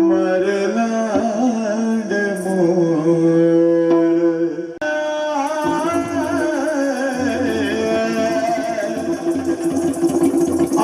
ಮರಲಾಂಡ ಮೂಲು. ಆ.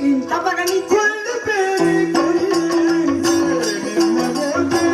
ಇಂಚಪಗ. ಕೊಳ್ಳಿ ಪೇರಿ ಕೊರಿಯೆಂಚೆ ನಿನ್ನ ಮೋಕೆ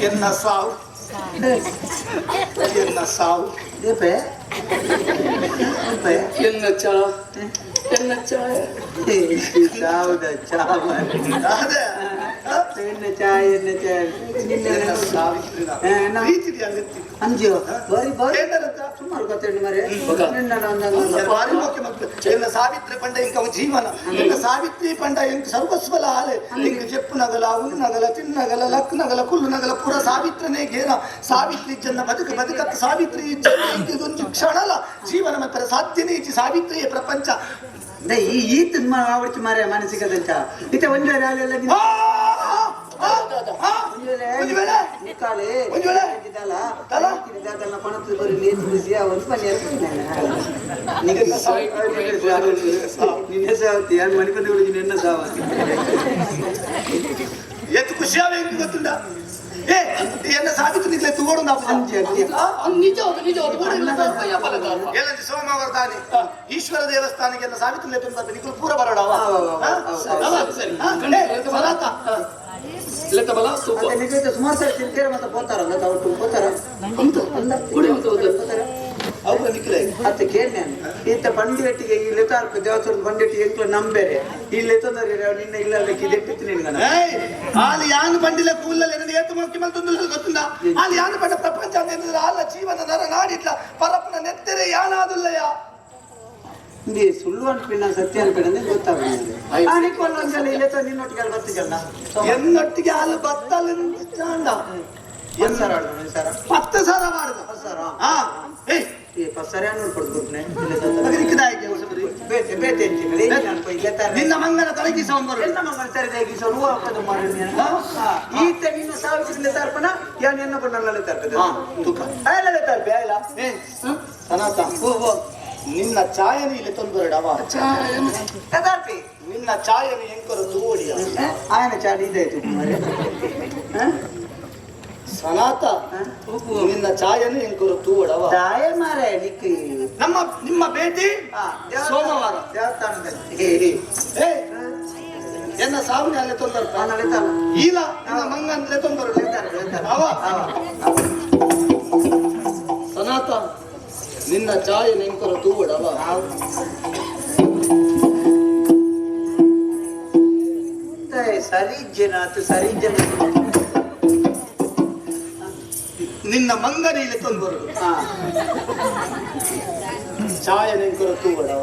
ಎನ್ನ ಸಾವು, ಎನ್ನ ಸಾವು. ದೇಪೆ ದೇಪೆ. ಎನ್ನ ಚಾ, ಎನ್ನ ಚಾಯ. ಸಾವುದ ಚಾ ಮಾರ್ರೆ. ಅದೇ. ಎನ್ನ ಚಾಯ್, ಎನ್ನ ಚಾಯ್. ಎನ್ನ ನಿನ್ನ ಸಾವಿತ್ರಿನ ಪ್ರೀತಿಡಿ ಅಲ್ಲಿತ್ತಿ. ಅಂಜು ಬಾರಿ ಬಾರಿ ಕೇಂದ್ರದ ಸುಮಾರು ಗೊತ್ತೇನು ಮರೆ. ಬೊಕ. ನಿನ್ನ ಒಂದೊಂದು. ಭಾರಿ ಮುಖ್ಯ ಮಕ್ಕಳು. ಎನ್ನ ಸಾವಿತ್ರಿ ಪಂಡ ಇಂಕ ಅವು ಜೀವನ. ಎನ್ನ ಸಾವಿತ್ರಿ ಪಂಡ ಇಂಕ ಸರ್ವಸ್ವಲ ಆಲೆ. ಇಂಕ ಜೆಪ್ಪುನಗಲ, ಉಣ್ಣಗಲ, ತಿನ್ನಗಲ, ಲಕ್ನಗಲ, ಕುಲ್ಲುನಗಲ ಪೂರ ಸಾವಿತ್ರನೇ ಗೇನ. ಸಾವಿತ್ರಿ ಜನ ಬದುಕು ಬದುಕತ್ತ ಸಾವಿತ್ರಿ ಜನ ಇಂಕ ಇದೊಂದು ಕ್ಷಣಲ ಜೀವನ ಮಾತ್ರ ಸಾಧ್ಯನೇ ಇಜ್ಜಿ. ಸಾವಿತ್ರಿಯೇ ಪ್ರಪಂಚ. ಅಂದ್ರೆ ಈ ಈತ ಆವಡ್ಚಿ ಮಾರೆ ಮಾನಸಿಕದಂಚ ಇತ್ತೆ ಒಂಜಿ ವೇಳೆ ಅಲ್ಲೆಲ್ಲ ಆ, ಆ, ಆ, ಒಂಜಿ ಒಂಜಿ ವೇಳೆ ಮುಕ್ಕಾಲೆ ಒಂಜಿ ವೇಳೆ ದಾಲ ದಾಲ? ದಾದಲ್ಲ ಪಣತ್ತು ಬರಿ ನೇತು ಬಿಸಿ ಒಂದು ಪಲ್ಯ. ಎನ್ನ ಸಾವಿತ್ರಿ. ನಿನ್ನೆ ಸಾವತಿ ಯಾರು ಮಣಿಪಂದ ನಿನ್ನ ಸಾವತಿ. ಎತ್ತು ಖುಷಿಯಾವ ಎಂಕ್ ಗೊತ್ತುಂಡ. ಏ, ಎನ್ನ ಸಾವಿತ್ರಿ ನಿಗ್ಲೆ ತೂಗೋಡು. ಅಂಜಿ ಅಂಜಿ. ನಿಜ ಹೌದು, ನಿಜ ಹೌದು. ಎಲ್ಲಂಜಿ ಸೋಮವಾರ ತಾನೆ ಈಶ್ವರ ದೇವಸ್ಥಾನಕ್ಕೆ ಎಲ್ಲ ಸಾವಿತ್ರಿ ಲೆತ್ತೊಂದು ಬರ್ಬೇಕು. ನಿಕುಲು ಪೂರ ಬರೋಡವ. ಅವ, ಅವ, ಅವ, ಅವ. ಸರಿ. ಲೆತ್ತ ಬಲ ಸೂಪರ್. ಮತ್ತೆ ನಿಮಗೆ ಸುಮಾರು ಸರಿ ತಿಂತೀರ ಮತ್ತೆ ಪೋತಾರ ಒಟ್ಟು ಪೋತಾರ. ಉಂಟು ಕುಡಿ ಉಂಟು ಹೌದು. ಅವು ನಿಕ್ಲೆ. ಅತ್ತ ಕೇಳಿ ನಾನು ಈತ ಬಂಡಿಗಟ್ಟಿಗೆ ಈ ಲೆತ್ತಾರ್ಪ ದೇವಸ್ಥಾನದ ಬಂಡಿಟ್ಟಿಗೆ ಎಂಕ್ಲ ನಂಬೇರೆ ಈ ಲೆತ್ತಂದ್ರೆ ನಿನ್ನ ಇಲ್ಲ ಇದೆಟ್ಟಿತ್ತು ನಿನ್ಗನ. ಏಯ್, ಆಲಿ ಯಾನ್ ಬಂಡಿಲ ಕೂಲಲ್ಲಿ ಎನ್ನ ಏತು ಮೊಕ್ಕಿ ಮಲ್ತೊಂದು ಗೊತ್ತುಂಡ. ಆಲಿ ಯಾನ್ ಬಂಡ ಪ್ರಪಂಚ ಅಂತ ಎನ್ನುದು ಆಲ ಜೀವನ ನರ ನಾಡಿಟ್ಲ ಪರಪ್ಪನ ನೆತ್ತೆರೆ ಯಾನಾದುಲ್ಲಯ. ಇಂದೇ ಸುಳ್ಳು ಅನ್ಪಿನ ಸತ್ಯ ಅನ್ಪಿನ ಅಂದ್ರೆ ಗೊತ್ತಾಗ ಒಂದ್ಸಲ ಇಲ್ಲೇ ನಿನ್ನೊಟ್ಟಿಗೆ ಅಲ್ಲಿ ಬರ್ತಿದ್ದಲ್ಲ. ಎನ್ನೊಟ್ಟಿಗೆ ಆಲು ಬತ್ತಲು ಚಾಂಡ. ಒಂದ್ಸರ ಆಡ್ದು ಒಂದ್ಸರ. 10,000 ಮಾಡುದು. ಪಸ್ಸರ. ಆ, ಏಯ್. ಈ ಪಸ್ಸರ ನೋಡ್ಕೊಡ್ದು ಬಿಟ್ನೆ. ಮಗನಿಗೆ ಕಿದಾಯಿಗೆ ಹೊಸಬರಿ. ಬೇತೆ ಬೇತೆ ಅಂಚಿನ ಅನ್ಪ ಇಲ್ಲ ತಾರೆ. ನಿನ್ನ ಮಂಗನ ತಲಗಿಸ ಒಂದು ಬರುದು. ಎಲ್ಲ ಮಗಳ ಸರಿದಾಗಿ ಸ್ವಲ್ಪ ಹೂವು ಹಾಕೋದು ಮಾರ್ರೆ ನೀನು. ಈತ ನಿನ್ನ ಸಾವಿರ ತರ್ಪಣ ಯಾನ್ ಎನ್ನ ಬಣ್ಣಲ್ಲೇ ತರ್ಪದ. ಹಾ, ತುಕ. ಅಲ್ಲ ತರ್ಪೆ ಅಲ್ಲ. ಏ, ಸನಾತ, ನಿನ್ನ ಛಾಯನ ಇಲ್ಲಿ ತಂದು ಬರಡವ. ತರ್ಪಿ. ನಿನ್ನ ಛಾಯನ ಎಂಕರು ತೂವಡಿಯ. ಆಯನ ಚಾಡಿ ಇದಾಯ್ತು ಮಾರ್ರೆ. ಹ? ಸನಾತ, ಹ? ನಿನ್ನ ಛಾಯನ ಎಂಕರು ತೂವಡವ. ದಾಯ ಮಾರೆ ನಿಕ್ಕಿ. ನಮ್ಮ ನಿಮ್ಮ ಭೇಟಿ ಸೋಮವಾರ. ದೇವಸ್ಥಾನದಲ್ಲಿ. ಏ, ಎನ್ನ ಸಾವಿನ ಅಲ್ಲೇ ತೊಂದರೆ. ಅವನ ಲೆತ್ತಲ್ಲ. ಈಲ ನಿನ್ನ ಮಂಗನಲ್ಲೇ ತೊಂದರೆ. ಲೆತ್ತಾರೆ, ಲೆತ್ತಾರೆ. ಅವ. ಅವ. ಸನಾತ, ನಿನ್ನ ಛಾಯನ ಎಂಕರು ತೂವಡವ. ಸರಿ ಜನ ಆತು ಸರಿ ಜನ. ನಿನ್ನ ಮಂಗನ ಇಲ್ಲಿ ತೊಂದರು. ಹಾ. ಛಾಯನ ಎಂಕರು ತೂವಡವ.